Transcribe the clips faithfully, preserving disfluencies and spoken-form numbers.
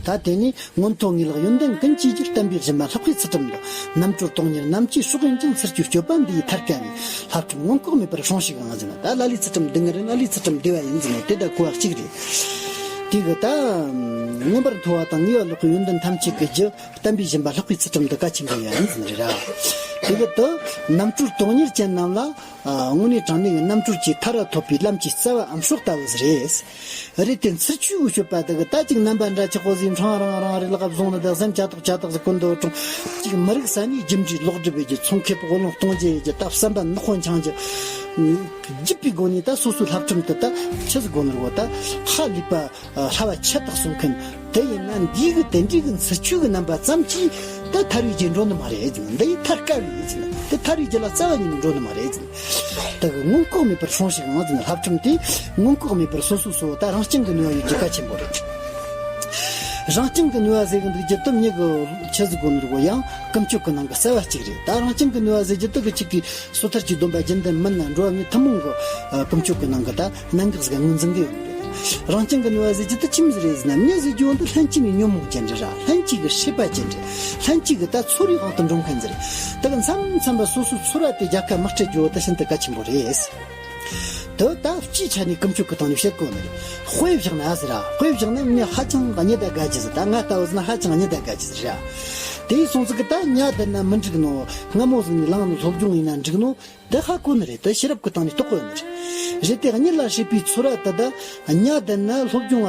ད་དེ་ནས་མངོན་མཐོ་ངེས་ལེགས་ཡོན་ཏན་ཀུན་གྱི་རྒྱུ། བསྟན་པའི་སྦྱིན་པ་ལྷག་པའི་ཚུལ་ཁྲིམས་དང་། རྣམ་གྲོལ་སྟོང་ཉིད་རྣམ་དཀྱིལ་སྲོག་ཡིན་ཀྱང་། ཚུལ་གྱི་སྤྱོད་པ་འདི་ཡིས་ཐར་དཀའ་བའི། བསླབ་ཁྲིམས་མངོན་ལྐོག་མེད་པར་སྲུངས་ཤིག་ཨང་ཟེར་ན། ད་ལ་ལས་ཚུལ་ཁྲིམས་སྡུག་བསྔལ་རེད། ལ་ལས་ཚུལ་ཁྲིམས་བདེ་བ་ཡིན་ཟེར་ན། དེ་ད་གོ་བ་གཅིག་རེད། དེ་གི་ད་མངོན་པར་མཐོ་བ་དང་ངེས་པར་ལེགས་པའི་ཡོན་ཏན་ཐམས་ཅད་ཀྱི་རྒྱུ། བསྟན་པའི་སྦྱིན་པ་ལྷག་པའི་ཚུལ་ཁྲིམས་འདི་གལ་ཆེན་པོ་ཡིན་ཟེར་ནི་རེད་ར། དེ་གི་ད་རྣམ་གྲོལ་སྟོང་ཉིད་ཅན་རྣམས་ལ། ཨ། དངོས་གནས་དྲང་གནས་ཀྱི་རྣམ་གྲོལ་གྱི་མཐར་ཐུག་པའི་ལམ་གྱི་རྩ་བའམ་སྲོག་ལྟ་བུ་ཟིག་རེད། རེད་དེ་ཚུལ་འཆོས་ཀྱི་སྤྱོད་པ་དེ་གི་ད་ཅིག་རྣམ་པ་འདྲ་ཆགས་པོ་ཟིག་འཕྲང་རང་རང་རེ་ལག་བཟུང་ནི་དང་། སེམས་ཇ་ཏག་ཇ་ཏག་ཟིག་ཀུན་ཏུ་འཁྲུངས། ཅིག་མི་རིགས་ས་ནས་རྒྱུ་འབྲས་ལོག་སྒྲུབ་བྱེད་རྒྱུ། ཚོང་ཁེ་སྤོགས་བློ་གཏོང་རྒྱུ་ཡེད་རྒྱུ། ད་བསམ་པ་ནག་པོ་འཆང་རྒྱུ། བརྒྱུད་པའི་སྒོ་ནས་ད་སོ་སོའི་བསླབ་ཁྲིམས་དེ་ད་ཆི་ཟིག་དགོས་ནི་རེད་གོ། ད་ཧ་ལས་པ། ཨ། ལྷ་བ་ཆད་དག་གསུང་མཁན་དེ་ཡིན་ན། འདི་གི་དེ་འདྲའི་གི་ཚུལ་འཆོས་གི་རྣམ་པ་ཙམ་གྱིས་ད་ཐར་བའི་རྒྱུར་འགྲོ་ནི་མ་རེད་ཟེར། འདི་ཡིས་ཐར་དཀའ་བའི་ཟེར། དེ་ཐར་བའི་རྒྱུ་ལ་རྩ་བ་ཉིད་ནས་འགྲོ་ནི་མ་རེད་ཟེར། ད་གི་མངོན་ལྐོག་མེད་པར་སྲུངས་ཤིག་ཨང་ཟེར། བསླབ་ཁྲིམས་དེ་མངོན་ལྐོག་མེད་པར་སོ་སོ་སོ་ད་རང་སྐྱོང་གི་ནུས་པ་ཡོད་རྒྱུ་གལ་ཆེན་པོ་རེད། རང་སྐྱོང་གི་ནུས་པ་ཟེར་གི་འདུག་རྒྱུ་དེ་མྱི་གི་ཆི་ཟིག་དགོས་ནི་རེད་གོ། ཡང་ཀུན་སྤྱོད་ཀྱི་ནང་གི་རྩ་བ་གཅིག་རེད། ད་རང་སྐྱོང་གི་ནུས་པ་ཟེར་རྒྱུ་དེ་གི་གཅིག་གི་སོ་ཐར་གྱི་སྡོམ་པ་རྒྱུན་ལྡན་མིན་ན་འགྲོ་བ་མི་ཐུན་མོང་གི། ཨ། ཀུན་སྤྱོད་ཀྱི་ནང་གི་ད་གནད་འགག་ཟིག་ངོས་འཛིན་གི་ཡོད་རེད། རང་སྐྱོང་གི་ནུས་པ་ཟེར་རྒྱུ་དེ་ཆི་མོ་ཟིག་རེད་ཟེར་ན། མྱི་ཟེར་རྒྱུ་འདི་ལྷན་སྐྱེས་ནས་ཉོན་མོངས་ཅན་རེད་ར། ལྷན་སྐྱེས་ཀྱི་སྲེད་པ་ཅན་རེད། ལྷན་སྐྱེས་ཀྱི་ད་ཚོར་བའི་དབང་དུ་འགྲོ་མཁན་ཟིག་རེད། ད་གི་མཚམས་མཚམས་པ་སོ་སོའི་ཚོར་བ་དེ་རྒྱལ་ཁ་མི་སྤྲད་རྒྱུ་དེ་ཤིན་ཏུ་གལ་ཆེན་པོ་རེད། དེ་ད་སྤྱིའི་ཆ་ནས་ཀུན་སྤྱོད་ཀྱི་སྟེང་ནས་བཤད་དགོས་ནི་རེད། དཔེ་བཞག་ན་ཟེར་ར། དཔེ་བཞག་ན་མྱི་ཧ་ཅང་གཉིད་ད་དགའ་རྒྱུ་ཟིག་ད་ང་ལྟ་བུ་ཟིག་ན་ཧ་ཅང་གཉིད་ད་དགའ་རྒྱུ་ཟིག་རེད་ར། དེ་ཡིན་སོང་ཙི་གི་ད་ཉལ་བསྡད་ན་མི་འགྲིག་ནོ། སྔ་མོ་ཟིག་ནས་ལངས་ནས་སློབ་སྦྱོང་ཡིན་ན་འགྲིག་ནོ། དེ་ཧ་གོ་ནི་རེད། དེ་ཤེས་རབ་ཀྱི་སྟེང་ནས་རྟོགས་དགོས་ནི་རེད། རེད་དེ་གཉིད་ལ་སྲེད་པའི་ཚོར་བ་དེ་ད་ཉལ་བསྡད་ན་སློབ་སྦྱོང་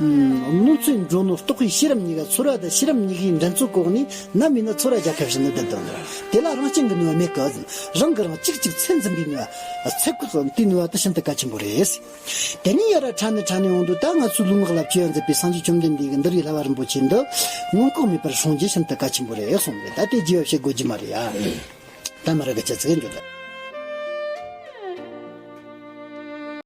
ང་ནོར་འཚོ་འགྲོ་ནོ། རྟོགས་པའི་ཤེས་རབ་གཉིས་ཀ། ཚོར་བ་དང་ཤེས་རབ་གཉིས་ཀའི་འགྲན་རྩོད་གོ་གནས་ནམ་ཡིན་ན་ཚོར་བ་རྒྱལ་ཁ་བཞེས་ནི་བསྡད་དོ་ནི་རེད། དེ་ལ་རང་སྐྱོང་གི་ནུས་པ་མེད་གི་ཟེར། རང་གིས་རང་གཅིག་གཅིག་ཚད་འཛིན་པའི་ནུས་པ། ཚད་བཀག་དེའི་ནུས་པ་དེ་ཤིན་ཏུ་གལ་ཆེན་པོ་རེད། དེ་ནས་ཡར་ཕྲ་ནས་ཕྲ་ནས་འོང་དུས་ད་ང་ཚོའི་ལུས་ངག་ལ་བཅོས་ཡ་མཛད་པའི་སངས་རྒྱས་བཅོམ་ལྡན་འདས་ཀྱི་འདུལ་བའི་བསླབ་པ་རིན་པོ་ཆེ་འདི་མངོན་ལྐོག་མེད་པར་སྲུང་རྒྱུ་ཤིན་ཏུ་གལ་ཆེན་པོ་རེད་གསུངས་རེད། ད་དེ་རྒྱས་པ་བཤད་དགོས་རྒྱུ་མ་རེད་ཡ། ད་མ་ར་གི་ཆ་ཚིག་འཇོག་ད།